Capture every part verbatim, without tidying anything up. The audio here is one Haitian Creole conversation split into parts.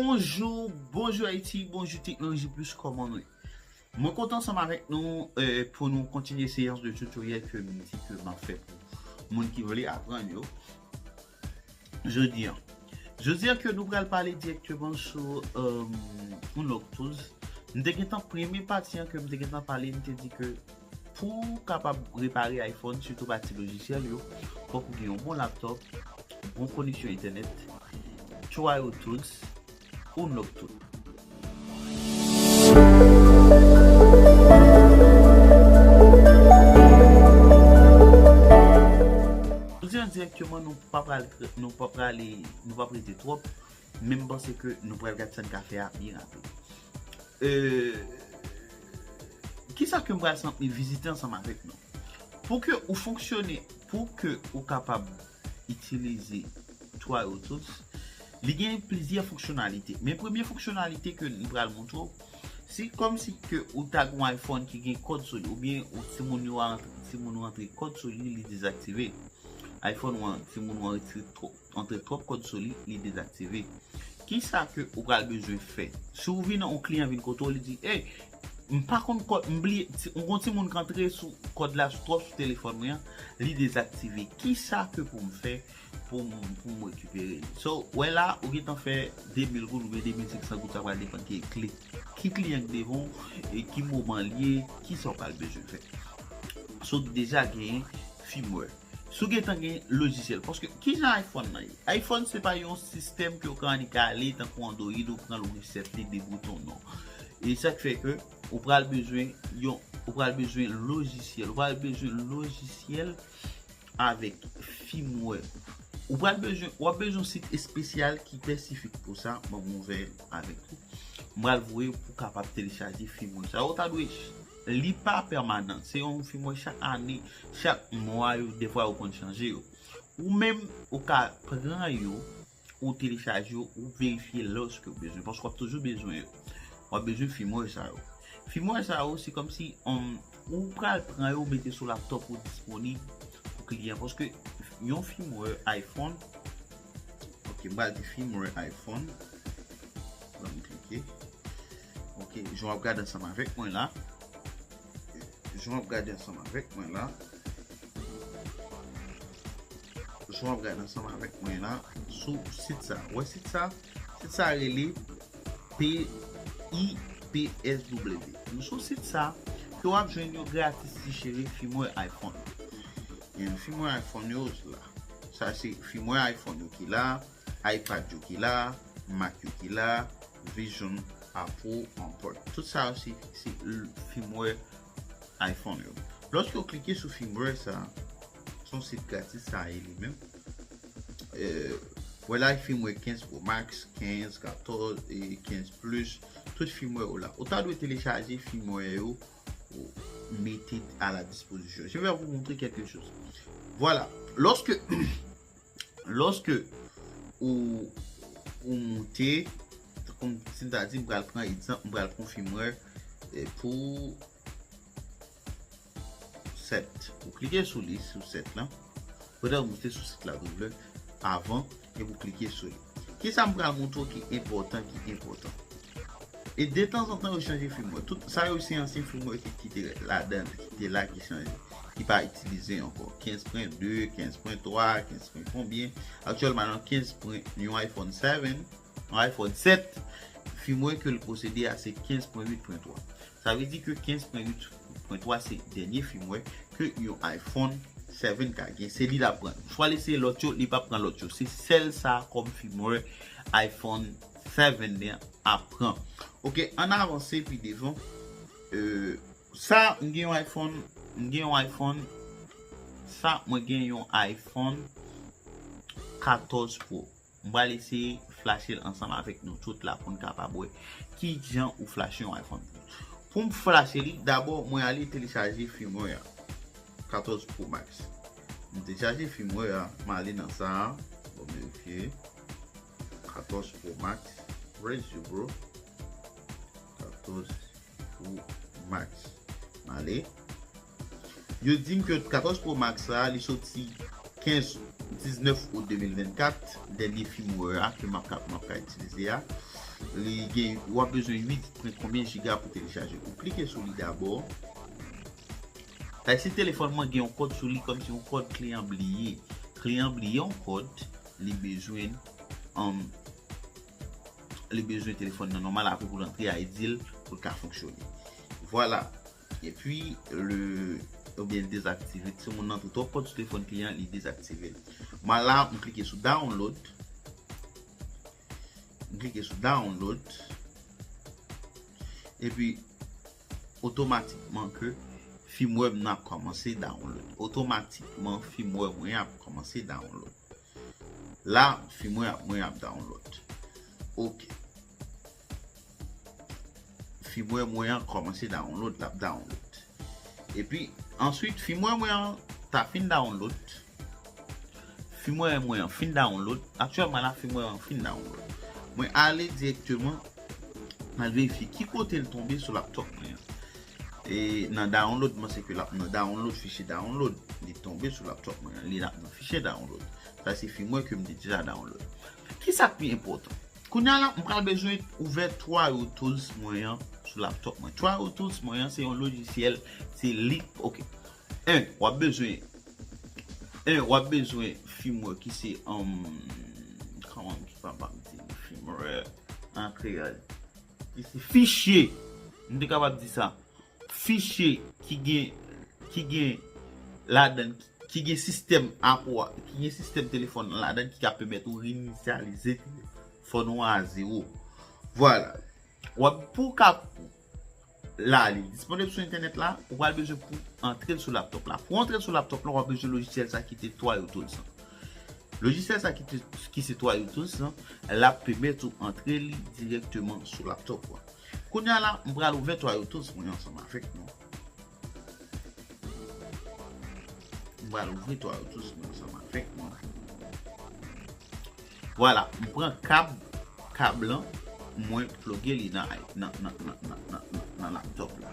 Bonjou, bonjou Ayiti, bonjou Teknoloji Plis, kòman nou ye? Mwen kontan ansanm avèk nou eh, pou nou kontinye seyans de tutoriel ke m di ke m ap fè pou moun ki vle aprann yo. Jodi an. Jodi an ke nou pral pale dirèkteman sou um, Unlock Tools. M te gentan premye pati an ke m te gentan pale, m te di ke pou w kapab repare iPhone, sitou pati lojisyèl yo, fòk ou gen yon bon laptop, bon koneksyon entènèt, Try Tools, Unlock Tools. Jodi an dirèkteman nou pa pral nou pa prale nou pa prete twòp, men m panse ke nou pral gade sa n ka fè a byen rapid. Euh, kisa ke m pral vizite ansanm avèk nou? Pou ke ou fonksyone, pou ke ou kapab itilize Try Tools, li gen plizyè fonksyonalite. Men premye fonksyonalite ke m pral montre w, se kòmsi ke ou ta gen yon iPhone ki gen kòd sou li, oubyen ou timoun yo a rantre, timoun yo rantre kòd sou li, li dezaktive. iPhone ou an, timoun ou an retire twòp, antre twòp kòd sou li, li dezaktive. Kisa ke ou pral bezwen fè? Si ou vin yon kliyan vin kote w, li di, "Ey, m pa konn kòd, m bliye, m gon timoun k antre sou kòd la twòp sou telefòn mwen an, li dezaktive. Kisa ke pou m fè pou m pou m rekipere li?" So, wè la, ou gentan fè de mil goud oubyen de mil senk san goud, sa pral depann ki kli ki kliyan k devan w, e ki moman l ye, kisa w pral bezwen fè. So, deja genyen firmware. Si w gentan gen lojisyèl, paske kijan iPhone nan ye? iPhone se pa yon sistèm ke w ka annik ale tankou Android, ou pran l, ou reset li de bouton, non. E sa k fè ke ou pral bezwen yon ou pral bezwen lojisyèl, ou pral bezwen lojisyèl avèk firmware. Ou pral bezwen, w ap bezwen yon sit espesyal ki espesifik pou sa. Mwen ouvè avèk ou. M pral voye pou kapab telechaje firmware sa. Ou ta dwe, li pa pèmanan. Se yon firmware chak ane, chak mwa yo, defwa yo konn chanje yo. Ou menm, ou ka pran yo, ou telechaje yo, ou verifye lòske ou bezwen, paske w ap toujou bezwen yo. W ap bezwen firmware sa yo. Firmware sa yo, se kòmsi um, ou pral pran yo, mete sou laptop ou disponib pou kliyan, paske yon firmware iPhone, ok, m pral di firmware iPhone, ban m klike, ok, jan w ap gade ansanm avèk mwen la, jan w ap gade ansanm avèk mwen la, jan w ap gade ansanm avèk mwen la sou sit sa. Wè sit sa? Sit sa rele P I P S W. Nou sou sit sa ke w ap jwenn yo gratis ti cheri firmware iPhone. Gen firmware iPhone yo la. Sa se firmware iPhone yo ki la, iPad yo ki la, Mac yo ki la, Vision, Apple, Amport. Tout sa yo se firmware iPhone yo. Lòske w klike sou firmware sa, se yon sit gratis sa ye li menm. Wè la firmware kenz Pro Max, kenz, katòz, e kenz Plus, tout firmware yo la. Ou ta dwe telechaje firmware yo pou mete a la dispozisyon. Je vais vous montrer quelque chose. Voilà. Lòske lòske ou ou moute, kòm si m ta di, m pral pran egzanp, m pral pran firmware eh, pou sèt. Ou klike sou li, sou sèt lan. Pandan ou moute sou sèt la, double avan, epi ou klike sou li. Kisa m pral montre w ki enpòtan, ki enpòtan? E detanzantan, yo chanje firmware. Tout sa yo se ansyen firmware ki, ki te ladan, ki te la, ki chanje, ki pa itilize ankò. Kenz pwen de, kenz pwen twa, kenz pwen konbyen. Aktyèlman, nan kenz pwen, yon iPhone sèt, yon iPhone sèt, firmware ke l posede a se kenz pwen uit pwen twa. Sa vle di ke kenz pwen uit pwen twa se dènye firmware ke yon iPhone sèt ka gen. Se li l ap pran. Swa l eseye lòt yo, li p ap pran lòt yo. Se sèl sa kòm firmware iPhone sèt li ap pran. Ok, ann avanse pi devan. Euh, sa, m gen yon iPhone, m gen yon iPhone, sa, mwen gen yon iPhone katòz Pro. M pral eseye flache l ansanm avèk nou tout la pou n kapab wè ki jan ou flache yon iPhone. Pou m flache li, dabò, mwen ale telechaje firmware a. katòz Pro Max. M telechaje firmware a, m ale nan sa a. Bon, verifye. katòz Pro Max. Where is you, bro? katòz Pro Max. M ale. Yo di m ke katòz Pro Max sa, li soti kenz, diznèf out de mil vennkat, dènye firmware a ke m ap ka, m ap ka itilize a. Li gen, w ap bezwen uit pwen konbyen jiga pou telechaje. Ou klike sou li dabò. Sa se telefòn mwen gen yon kòd sou li, kòmsi yon kòd kliyan bliye. Kliyan bliye yon kòd, li bezwen, um, li bezwen telefòn nan nòmal apre pou l antre I D l pou l ka fonksyone. Vwala. Epi, le, oubyen l dezaktive. Si moun nan tou twòp kòd sou telefòn kliyan, li dezaktive l. Mwen la, m klike sou download. M klike sou download. Epi, otomatikman ke firmware m nan ap kòmanse download. Otomatikman, firmware mwen ap kòmanse download. La, firmware mwen ap download. Ok. Firmware mwen an kòmanse download, l ap download. Epi, answit, firmware mwen an ta fin download. Firmware mwen an fin download. Aktyèlman la, firmware an fin download. Mwen ale dirèkteman, mwen al verifye ki kote l tonbe sou laptop mwen an. E nan download, mwen se ke l ap nan download, fichye download. Li tonbe sou laptop mwen an. Li ap nan fichye download. Sa se firmware ke m te deja download. Kisa k pi enpòtan? Kounye a la, m pral bezwen ouvè Trio Tools mwen an sou laptop mwen. Trio Tools mwen an se yon lojisyèl, se li, ok. En, w ap bezwen, en, w ap bezwen firmware ki se, um, kòman ki papa m di firmware an kreyòl? Ki se fichye. M te kapab di sa. Fichye ki gen, ki gen ladan, ki gen sistèm apwa, ki gen sistèm telefòn nan ladan ki ka pèmèt ou reinisyalize telefòn ou a zewo. Vwala. W ap pou ka la, li disponib sou entènèt la, ou pral bezwen pou antre l sou laptop la. Pou antre l sou laptop la, w ap bezwen lojisyèl sa ki te Trio Tools lan. Lojisyèl sa ki te, ki se Trio Tools lan, l ap pèmèt ou antre li dirèkteman sou laptop ou a. Kounye a la, m pral ouvè Trio Tools mwen ansanm avèk nou. M pral ouvri Trio Tools mwen ansanm avèk nou. Vwala, m pran kab, kab lan, mwen ploge li nan, nan, nan laptop la.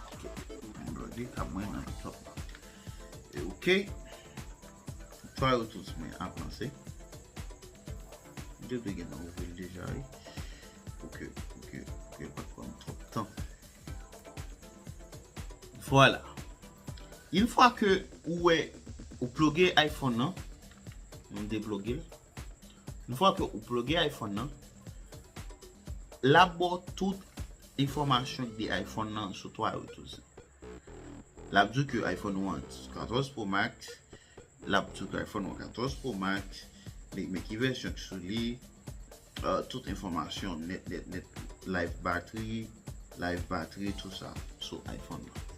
Ok, m ploge kab mwen nan laptop la. E ok, Trio Tools mwen ap lanse. M te dwe gentan ouvri l deja, wi. Pou ke, pou ke, pou ke l pa t pran m twòp tan. Vwala. Yon fwa ke ou wè, ou ploge iPhone nan, m deploge l. Yon fwa ke ou ploge iPhone nan, l ap ba w tout enfòmasyon ki de iPhone nan sou Trio Tools. L ap di w ke iPhone ou an katòz Pro Max, l ap di w ke iPhone ou an katòz Pro Max, li, men ki vèsyon ki sou li, euh, tout enfòmasyon nèt, nèt, nèt, life battery, life battery, tout sa sou iPhone nan.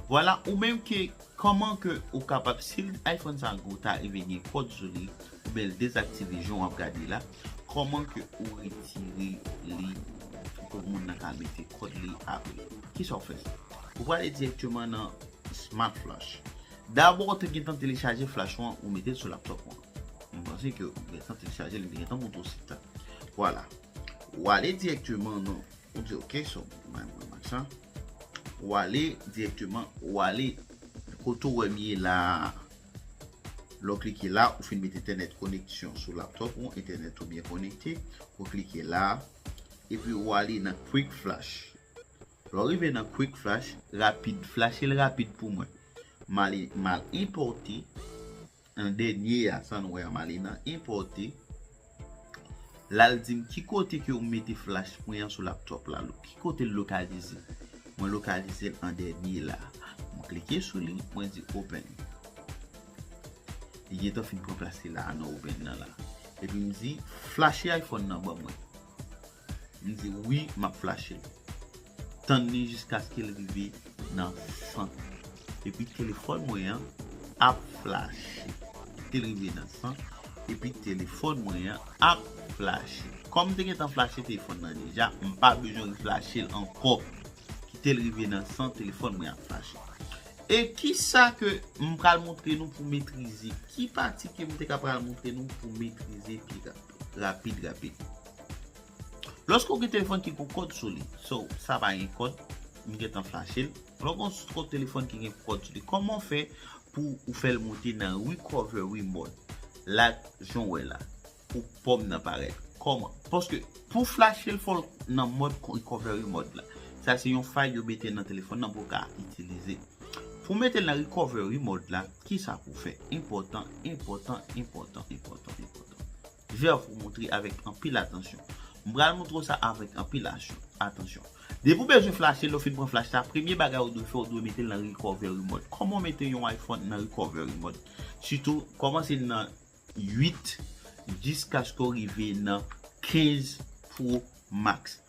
Vwala, ou menm ke, kòman ke ou kapab, si iPhone sa ou ta rive gen kòd sou li, oubyen l dezaktive jan w ap gade la, kòman ke ou retire li pou moun nan ka mete kòd li apre? Kisa w fè? Ou prale dirèkteman nan Smart Flash. Dabò, ou te gentan telechaje flash ou an, ou mete l sou laptop ou an. M panse ke ou gentan telechaje l, m te gentan montre w sit la. Vwala. Ou ale dirèkteman nan, ou di, ok, so, mwen, mwen, mwen, sa. Ou ale dirèkteman, ou ale kote w wè m ye la a. Lè w klike la, ou fin mete entènèt koneksyon sou laptop ou, entènèt ou byen konekte, ou klike la, epi ou ale nan Quick Flash. Lè w rive nan Quick Flash, rapid, flash l rapid pou mwen. M ale, m al enpòte, an dènye a, sa nou wè a, m ale nan enpòte. L al di m ki kote ke ou mete flash mwen an sou laptop la, lo-, ki kote l lokalize. Mwen lokalize l an dènye la. M klike sou li, mwen di open. Li gentan fin pran plas li la a nan open nan la. Epi m di, flash iPhone nan ban mwen. M di, wi, m ap flache l. Tann li jiskaske l rive nan san. Epi telefòn mwen an ap flache. Kite l rive nan san. Epi telefòn mwen an ap flache. Kòm m te gentan flache telefòn nan deja, m pa bezwen reflache l ankò. Kite l rive nan san, telefòn mwen ap flache. E kisa ke m pral montre nou pou metrize? Ki pati ke m te ka pral montre nou pou metrize pi rapid, rapid, rapid? Lòske w gen telefòn ki gon kòd sou li, so, sa pa gen kòd, m gentan flache l. Lè w gon kòd telefòn ki gen kòd sou li, kòman w fè pou ou fè l moute nan recovery mode? La, jan w wè la, pou pòm nan parèt. Kòman? Paske pou flache l, fò l nan mòd recovery mode la. Sa se yon fay yo mete nan telefòn nan pou w ka itilize. Pou mete l nan recovery mode la, ki sa pou fè? Enpòtan, enpòtan, enpòtan, enpòtan, enpòtan. Jè pou montre avèk anpil atansyon. M pral montre w sa avèk anpil atansyon. Depi w bezwen flache l, lè w fin pran flach la, premye bagay ou dwe fè, ou dwe mete l nan recovery mode. Kòman w mete yon iPhone nan recovery mode? Sitou, kòmanse nan uit jiskaske w rive nan kenz Pro Max.